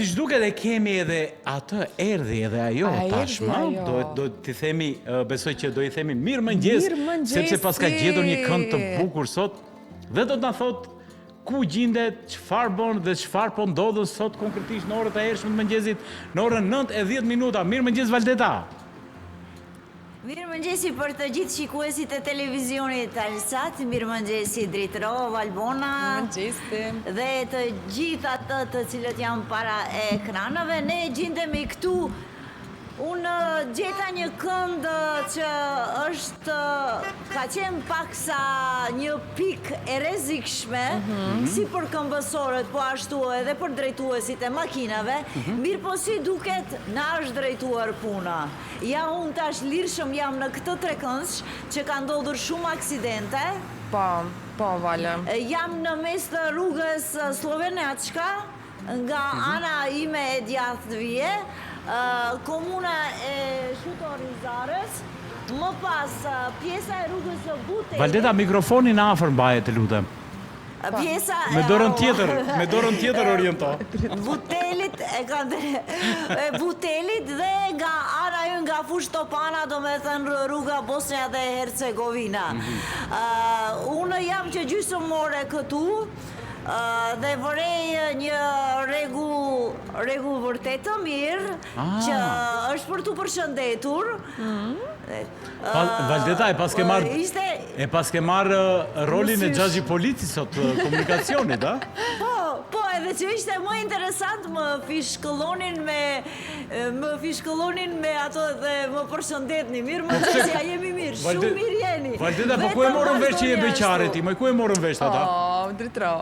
Siç duket e kemi edhe atë erdhi edhe ajo tashmë, do do t'i themi, besoj që do i themi mirëmëngjes, sepse paska gjetur një kënd të bukur sot dhe do të na thotë ku gjindet, çfarë bën dhe çfarë po ndodh sot konkretisht në orët e hershme të mëngjesit, në orën 9 e 10 minuta. Mirëmëngjes Valdeta. Mirëmëngjesi për të gjithë shikuesit e televizionit Alsat, mirëmëngjesi Dritëro, Valbona Mirëmëngjesi. Dhe të gjithë ata të cilët janë para ekraneve. Ne gjindemi këtu. Unë gjeta një kënd që është ka qenë paksa një pikë e rrezikshme, si për këmbësorët, po ashtu edhe për drejtuesit e makinave, mirëpo si duket na është drejtuar puna. Ja unë tash lirshëm jam në këtë trekëndsh që ka ndodhur shumë aksidente. Po, po Vale. Jam në mes të rrugës Sllovenaçka, nga ana ime e djathtë vije, komuna e Shuto Orizarës, më pas pjesa e rrugës së Butelit. Valdeta mikrofonin afër mbaje të lutem. Pjesa Me dorën tjetër, me dorën tjetër oriento. Butelit e kanë e Butelit dhe nga ana jonë nga Fushë Topana, domethënë rruga Bosnja dhe Hercegovina. Unë jam që gjysmë ore këtu dhe vërej një rregull rregull vërtet të mirë që është për t'u përshëndetur. Valdeta, e paske marrë Ishte e paske marrë rolin e Xhaxhi Policit sot komunikacionit, a? Po, po, edhe që ishte më interesant, më fishkëllonin me më fishkëllonin me ato dhe më përshëndetni. Mirë më po si a jemi mirë, shumë mirë jeni. Valdeta, po ku e morën vesh që je beqare ti? Më ku e morën vesh ata? Oh, Dritëro.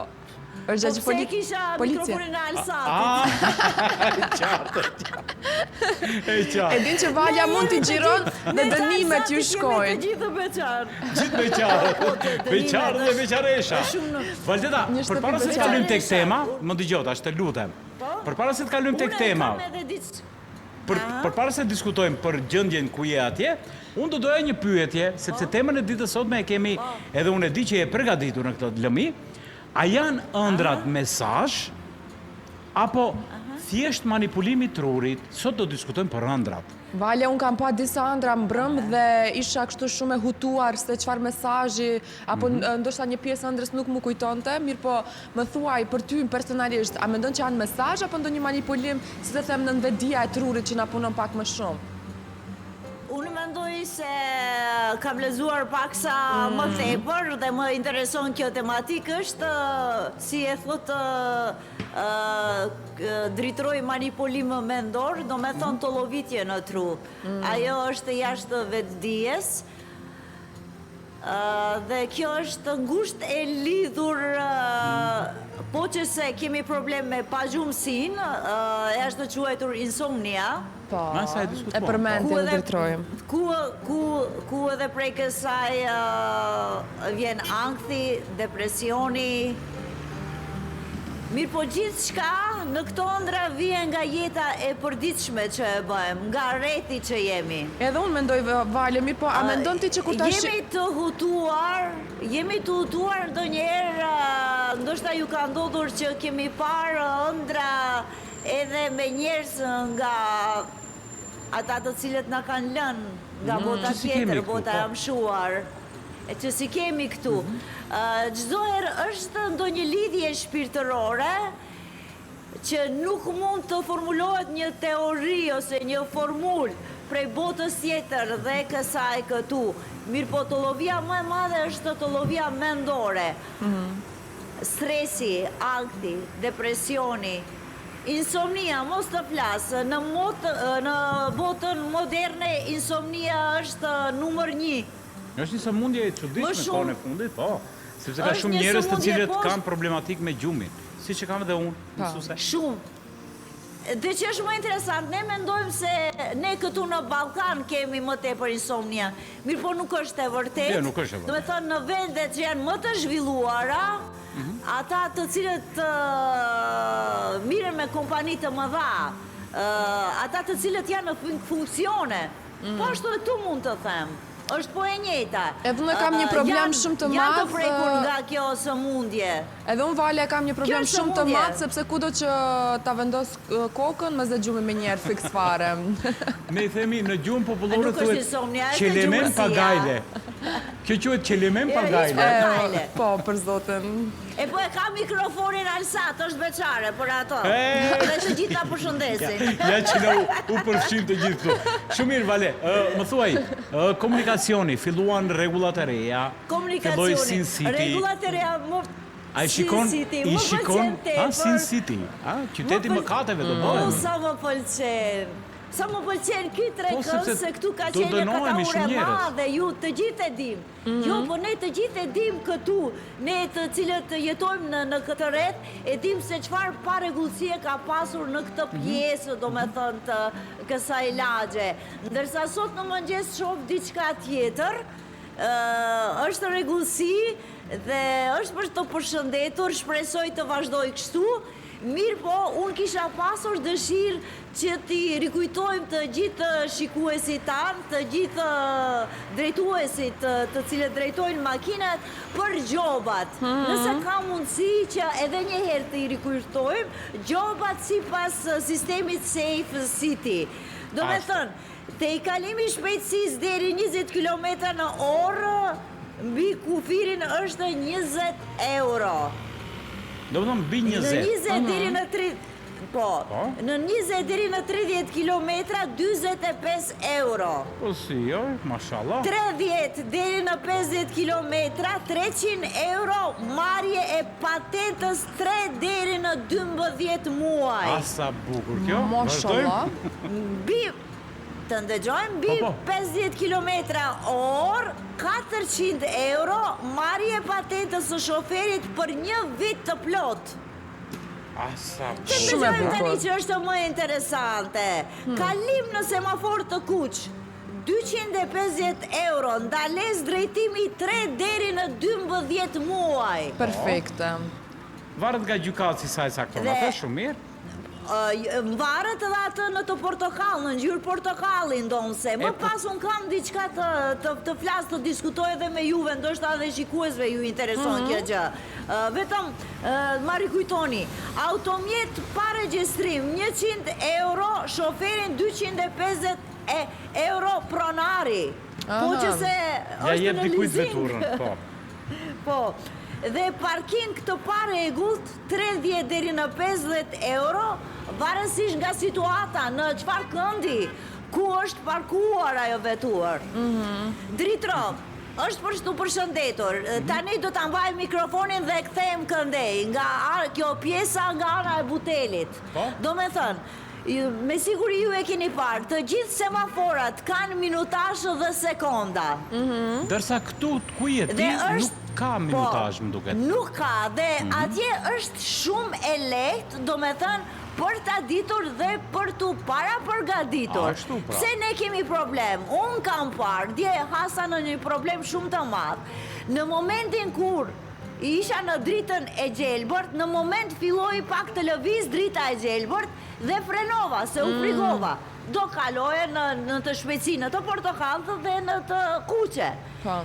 Është xhaxhi po pse kisha mikrofonin e Alsatit? Ah, e qartë, e qartë. E qartë. E din që Valja mund t'i xhiron dhe dënimet ju shkojnë. Ne të gjithë beqar. Gjithë beqar. Po, beqar dhe beqaresha. Valdeta, përpara se të kalojmë tek tema, më dëgjo tash, të lutem. Po? Përpara se të kalojmë tek tema. Për, përpara se të diskutojmë për gjendjen ku je atje, unë do doja një pyetje, sepse po. temën e ditës sotme e kemi po. edhe unë e di që je përgatitur në këtë lëmi. A janë ëndrrat mesazh apo thjesht manipulim i trurit? Sot do diskutojmë për ëndrrat. Vale, unë kam pa disa ëndrra mbrëm dhe isha kështu shumë e hutuar se çfarë mesazhi apo ndoshta një pjesë ëndrrës nuk m'u kujtonte, mirëpo më thuaj për ty personalisht, a mendon që janë mesazh apo ndonjë manipulim, si të them nënvetëdija e trurit që na punon pak më shumë? Unë mendoj se kam lexuar paksa më tepër dhe më intereson kjo tematikë është si e thotë Dritëroi manipulim mendor, domethënë tollovitje në tru. Ajo është jashtë vetëdijes. Dhe kjo është ngushtë e lidhur po që se kemi problem me pagjumësinë, e ashtuquajtur insomnia. Po, e përmendi edhe Dritëroi. Ku, ku, ku edhe prej kësaj vjen ankthi, depresioni. Mirëpo gjithçka në këto ëndrra vjen nga jeta e përditshme që e bëjmë, nga rrethi që jemi. Edhe unë mendoj Vale, mirëpo a mendon ti që kur ta shi. Jemi të hutuar, jemi të hutuar ndonjëherë, ndoshta ju ka ndodhur që kemi parë ëndrra edhe me njerëz nga ata të cilët na kanë lënë nga bota tjetër, bota e amshuar. E që s'i kemi këtu. Çdo herë është ndonjë lidhje shpirtërore që nuk mund të formulohet një teori ose një formulë prej botës tjetër dhe kësaj këtu. Mirëpo tollovia më e madhe është tollovia mendore. Stresi, ankthi, depresioni, insomnia, mos të flas, në në botën moderne insomnia është numër një. Është një sëmundje e çuditshme kohën e fundit, po, sepse ka shumë njerëz të cilët kanë problematikë me gjumin, siç e kam edhe unë, mësuese. Shumë. Dhe që është më interesant, ne mendojmë se ne këtu në Ballkan kemi më tepër insomnia, mirëpo nuk është e vërtetë. Jo, nuk është e vërtetë. Domethënë në vendet që janë më të zhvilluara, ata të cilët mirren me kompani të mëdha, ata të cilët janë në funksione, po ashtu edhe këtu mund të them. Është po e njëjta. Edhe unë kam një problem shumë të madh. Janë të prekur nga kjo sëmundje. Edhe unë Vale kam një problem shumë të madh sepse kudo që ta vendos kokën më zë gjumi menjëherë fiks fare. Ne i themi në gjuhën popullore thuhet qelemen pa gajle. Kjo quhet qelemen pa gajle. Po, për zotin. E po e ka mikrofonin Alsat, është beqare për ato. Dhe të gjithë ta përshëndesin. Ja që na u përfshimë të gjithë këtu. Shumë mirë, Vale, më thuaj, komunikacioni, filluan rregullat e reja, filloi Sin City. Rregullat e reja, më A i shikon, i shikon, ha, Sin City, ha, qyteti i mëkateve do bëhemi. Sa më pëlqen. Sa më pëlqen ky trekëndësh, se këtu ka qenë një kataurë e madhe, ju të gjithë e dimë. Jo, po ne të gjithë e dimë këtu, ne të cilët jetojmë në në këtë rreth, e dimë se çfarë parregullsie ka pasur në këtë pjesë, domethënë të kësaj lagje. Ndërsa sot në mëngjes shoh diçka tjetër, është rregullsi dhe është për të përshëndetur, shpresoj të vazhdojë kështu. Mirëpo, unë kisha pasur dëshirë që t'i rikujtojmë të gjithë shikuesit tanë, të gjithë drejtuesit të cilët drejtojnë makinat për gjobat. Nëse ka mundësi që edhe një herë t'i rikujtojmë, gjobat sipas sistemit Safe City. Domethënë, tejkalimi i shpejtësisë deri 20 kilometra në orë mbi kufirin është 20 euro. Domethënë mbi 20. Në 20 deri në 30 Po, po? në 20 deri në 30 kilometra, 45 euro. Po si, jo, mashallah. 30 deri në 50 kilometra, 300 euro, marrje e patentës 3 deri në 12 muaj. A sa bukur kjo, Mashallah. Mbi, të ndëgjojmë, mbi 50 po, po. kilometra orë, 400 euro, marrje e patentës së shoferit për një vit të plotë. Të ndëgjojmë tani që është më interesante. Hmm. Kalim në semafor të kuq, 250 euro, ndalesë drejtimi 3 deri në 12 muaj. Perfekte. Varet nga gjykatësi sa e cakton, atë shumë mirë. Varet edhe atë në të portokall, në ngjyrë portokalli ndonëse. Më po- pas unë kam diçka të të të flas, të diskutoj edhe me juve, ndoshta edhe shikuesve ju intereson kjo gjë. Vetëm ma rikujtoni, automjet pa regjistrim 100 euro, shoferin 250 euro pronari. Po që se është në leasing. Po. Po. Dhe parking të parregullt 30 deri në 50 euro, varësisht nga situata, në çfarë këndi, ku është parkuar ajo veturë. Mhm. Dritro, është për t'u përshëndetur. Tani do ta mbaj mikrofonin dhe kthehem këndej, nga kjo pjesa nga ana e Butelit. Po? Domethënë, me siguri ju e keni parë, të gjithë semaforat kanë minutazh dhe sekonda. Mhm. Ndërsa këtu ku je ti nuk ka po, minutazh, më duket. Nuk ka dhe mhm. atje është shumë e lehtë, domethënë për ta ditur dhe për t'u parapërgatitur. Ashtu pra. Pse ne kemi problem? Unë kam parë, dje hasa në një problem shumë të madh. Në momentin kur isha në dritën e gjelbërt, në moment filloi pak të lëviz drita e gjelbërt dhe frenova, se u mm. frigova. Do kaloje në, në të shpejtësi, në të portokalltë dhe në të kuqe. Po.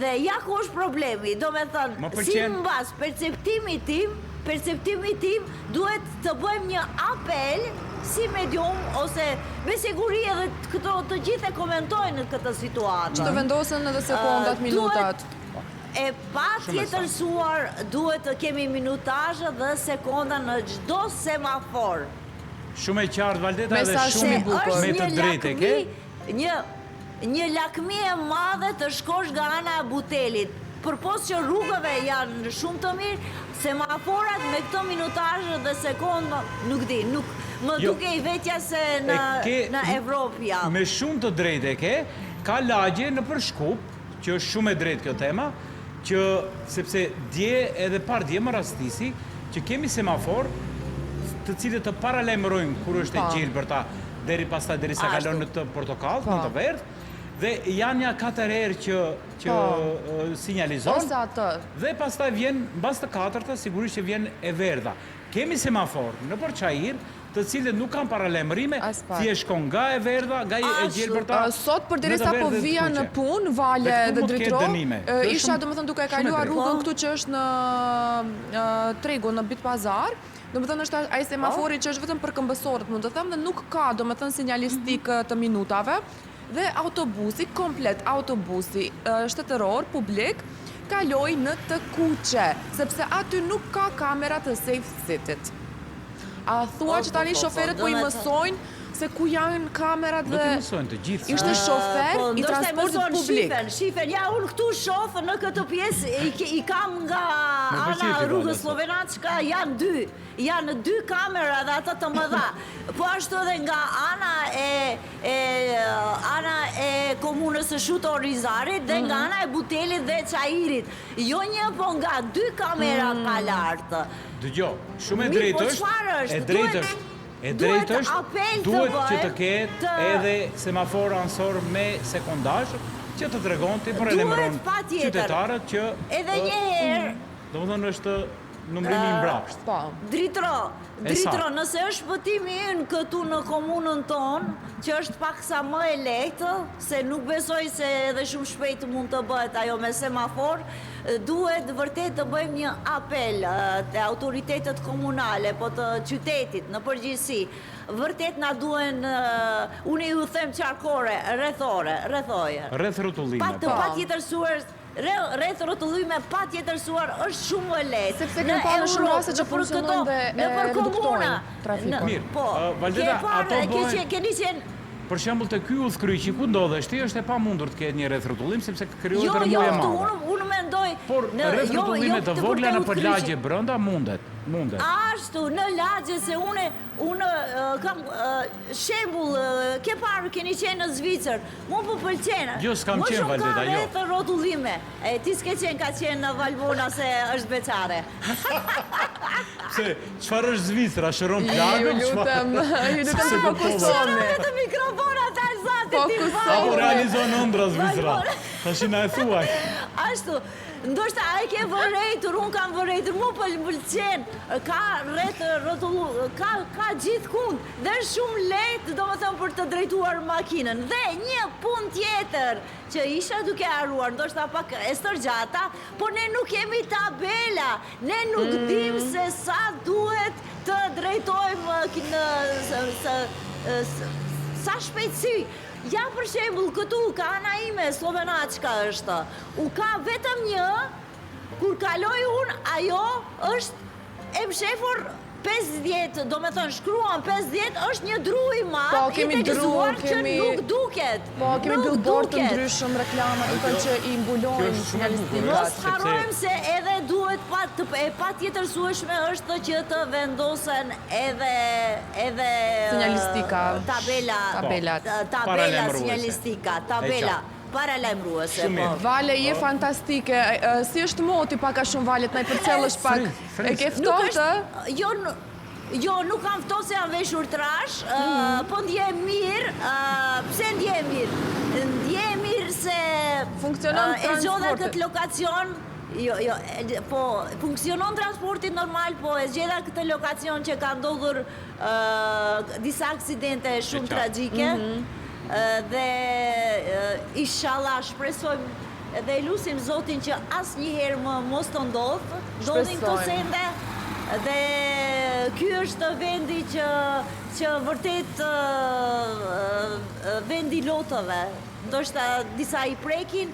Dhe ja ku është problemi, domethënë, simbas perceptimit tim, perceptimit tim, duhet të bëjmë një apel si medium ose me siguri edhe këto të gjithë e komentojnë në këtë situatë. Që të vendosen edhe sekondat, minutat. E patjetërsuar duhet të kemi minutazh dhe sekonda në çdo semafor. Shumë e qartë Valdeta dhe shumë me të drejtë e ke. Një një lakmi e madhe të shkosh nga ana e Butelit. Përpos që rrugëve janë shumë të mirë, semaforat me këto minutazhe dhe sekonda, nuk di, nuk më jo, dukej vetja se në në Evropë jam. Me shumë të drejtë e ke, ka lagje nëpër Shkup, që është shumë e drejtë kjo tema, që sepse dje edhe pardje më rastisi që kemi semafor të cilët të paralajmërojnë kur është e po. gjelbërta deri pastaj derisa kalon në të portokalltë, në të po. verdhë, dhe janë ja katër herë që që po. sinjalizon. Ose atë. Dhe pastaj vjen mbas të katërtës sigurisht që vjen e verdha. Kemi semafor nëpër Çair, Të cilët nuk kanë paralajmërime, thjesht shkon nga e verdha, nga e gjelbërta Sot përderisa po vija në punë, Vale dhe Dritro, isha domethënë duke e kaluar rrugën këtu që është në tregu, në Bit Pazar, domethënë është ai semafori që është vetëm për këmbësorët, mund të them, dhe nuk ka domethënë sinjalistikë të minutave, dhe autobusi, komplet autobusi shtetëror, publik, kaloi në të kuqe, sepse aty nuk ka kamera të Safe City-t. A thua që tani shoferët po i mësojnë se ku janë kamerat dhe... Do t'i mësojnë të gjithë. Ishte shofer po, i transportit publik. Shifen, shifen, ja unë këtu shof në këtë pjesë, i kam nga ana rrugës Slovenaçka, janë dy, janë dy kamera dhe ato të mëdha. Po ashtu edhe nga ana e, e, ana e komunës së Shuto Orizarit dhe nga mhm. ana e Butelit dhe Çairit. Jo një, po nga dy kamera ka mm. lartë. Dëgjo, shumë e drejtë po është, e drejtë është, e drejtë është, duhet që të ketë edhe semafor anësor me sekondazh që të tregon të paralajmëron qytetarët që edhe një herë domethënë është numërimi i mbrapsht. Po. Dritro, Dritro, nëse është shpëtimi ynë këtu në komunën tonë, që është paksa më e lehtë, se nuk besoj se edhe shumë shpejt mund të bëhet ajo me semafor, duhet vërtet të bëjmë një apel te autoritetet komunale, po të qytetit në përgjithësi. Vërtet na duhen, unë ju them qarkore, rrethore, rrethoje. Rrethrrotullime, po. Të patjetërsuar, rrethrrotullime patjetërsuar është shumë më lehtë. Sepse kemi parë në shumë raste që funksionojnë dhe e reduktojnë trafikun. Mirë, po, Valdeta, ato bëhen... Keni qenë Për shembull te ky udhëkryqi ku ndodhesh ti është e pamundur të ketë një rrethrrotullim sepse krijohet jo, rrëmujë e jo, madhe. Jo, jo, unë unë mendoj Por rrethrrotullime jo, jo, të vogla nëpër lagje brenda mundet, mundet. Ashtu, në lagje se unë unë kam shembull, ke parë keni qenë në Zvicër. Mu po pëlqen. Jo, s'kam qenë Valdeta, jo. Më shumë ka rrethrrotullime. E ti s'ke qenë, ka qenë në Valbona se është beqare. Pse, çfarë është Zvicra, shëron plagën? Ju lutem, ju lutem të fokusohemi. Shëron vetëm mikrofon ata e zati ti Fokusohemi. Apo realizon ëndrra Zvicra. Tashi na e thuaj. Ashtu, ndoshta a e ke vërejtur, unë kam vërejtur, mu po më pëlqen, ka rreth rrotullu, ka, ka gjithkund, dhe është shumë lehtë, domethënë për të drejtuar makinën. Dhe një punë tjetër, që isha duke harruar, ndoshta pak e stërgjata, por ne nuk kemi tabela, ne nuk mm. dim se sa duhet të drejtojmë në sa shpejtësi. Ja për shembull këtu ka ana ime Slovenaçka është. U ka vetëm një kur kaloj unë ajo është e mshefur 50, domethënë shkruan 50, është një dru i madh, po, i theksuar që nuk duket. Po, kemi billboard të ndryshëm, reklama, të thënë që i mbulojnë sinjalistikat. Mos harrojmë se edhe duhet pa, të, e patjetërsueshme është që të vendosen edhe edhe sinjalistika, tabela, tabelat, tabela sinjalistika, tabela. Paralajmëruese, po. Vale, je fantastike. Si është moti pak a shumë Vale, të na i përcjellësh pak. E ke ftohtë? Jo, jo, nuk kam ftohtë se jam veshur trash, mhm. po ndjehem mirë, pse ndjehem mirë? Ndjehem mirë se funksionon e zgjodha këtë lokacion, jo, jo, po funksionon transporti normal, po e zgjodha këtë lokacion që ka ndodhur disa aksidente shumë tragjike mhm. dhe ishalla shpresojmë dhe e lusim Zotin që asnjëherë më mos të ndodhë, ndodhin këto sende dhe ky është vendi që që vërtet vendi i lotëve, ndoshta disa i prekin,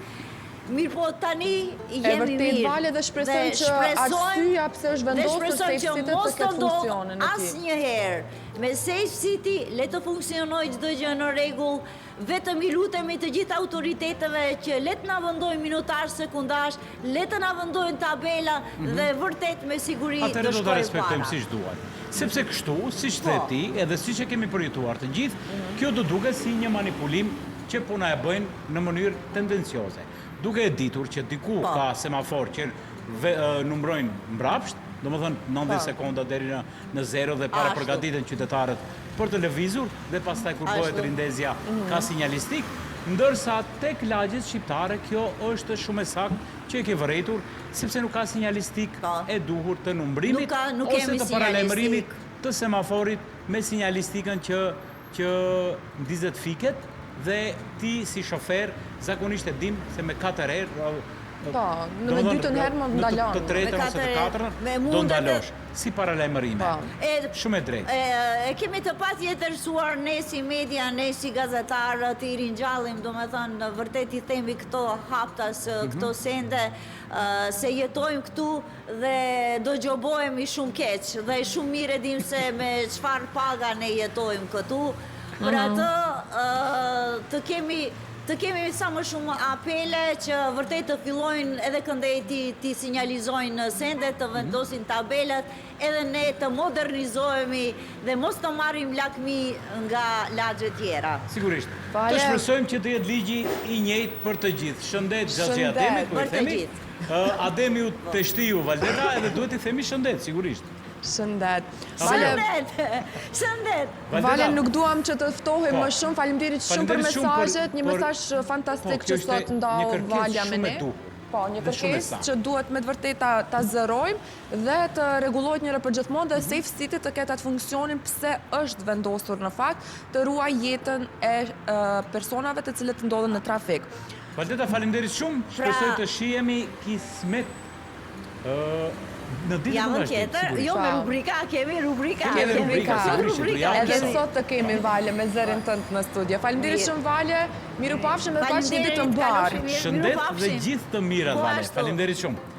Mirëpo tani jemi mirë. E vërtetë Vale dhe shpresojmë që arsyeja pse është vendosur Safe City të ketë funksionin e tij. Asnjëherë. Me Safe City le të funksionojë çdo gjë në rregull, vetëm i lutemi të gjithë autoriteteve që le të na vendojnë minutazh sekondazh, le të na vendojnë tabela dhe vërtet me siguri do shkojmë para. Atëherë do ta respektojmë siç duhet. Sepse kështu, siç the ti, edhe siç e kemi përjetuar të gjithë, kjo do duket si një manipulim që po na e bëjnë në mënyrë tendencioze, duke e ditur që diku po. ka semafor që numërojnë mbrapsht, domethënë 90 sekonda deri në në zero dhe parapërgatiten qytetarët për të lëvizur dhe pastaj kur bëhet rindezja mhm. ka sinjalistikë, ndërsa tek lagjet shqiptare kjo është shumë e saktë që e ke vërejtur, sepse nuk ka sinjalistikë po. e duhur të numërimit ose të paralajmërimit. të semaforit me sinjalistikën që që ndizet fiket dhe ti si shofer zakonisht e dim se me katër herë Po, në me dytën herë më ndalon. Në të tretën ose të katërtën do ndalosh, si paralajmërime. Po. Shumë e drejtë. E kemi të patjetërsuar ne si media, ne si gazetarë të i ringjallim, domethënë vërtet i themi këto haptas, mhm. këto sende, se jetojmë këtu dhe do gjobohemi shumë keq dhe shumë mirë e dimë se me çfarë paga ne jetojmë këtu, për mhm. atë të kemi të kemi sa më shumë apele që vërtet të fillojnë edhe këndej t'i t'i sinjalizojnë sendet, të mhm. vendosin tabelat, edhe ne të modernizohemi dhe mos të marrim lakmi nga lagjet tjera. Sigurisht. Të shpresojmë që të jetë ligji i njëjtë për të gjithë. Shëndet Xhaxhi Ademi, ku i themi. Ademi u teshtiu Valdeta edhe duhet t'i themi shëndet, sigurisht. Shëndet. Shëndet. Shëndet. Vale, nuk duam që të ftohim po. më shumë. Faleminderit shumë për mesazhet, një mesazh fantastik po, që sot ndau Valja me ne. Po, një kërkesë që duhet me të vërtetë ta zërojmë dhe të rregullohet njëherë përgjithmonë dhe Safe City të ketë atë funksionin pse është vendosur në fakt të ruajë jetën e personave të cilët ndodhen në trafik. Valdeta faleminderit shumë, pra, shpresoj të shihemi kismet në ditën e tjetër, jo me rubrika, kemi rubrika, kemi rubrika, sigurisht, edhe sot të kemi Vale me zërin tënd në studio. Faleminderit shumë Vale, mirupafshim dhe paç një ditë të mbarë. Shëndet dhe gjithë të mirat po Vale. Faleminderit shumë.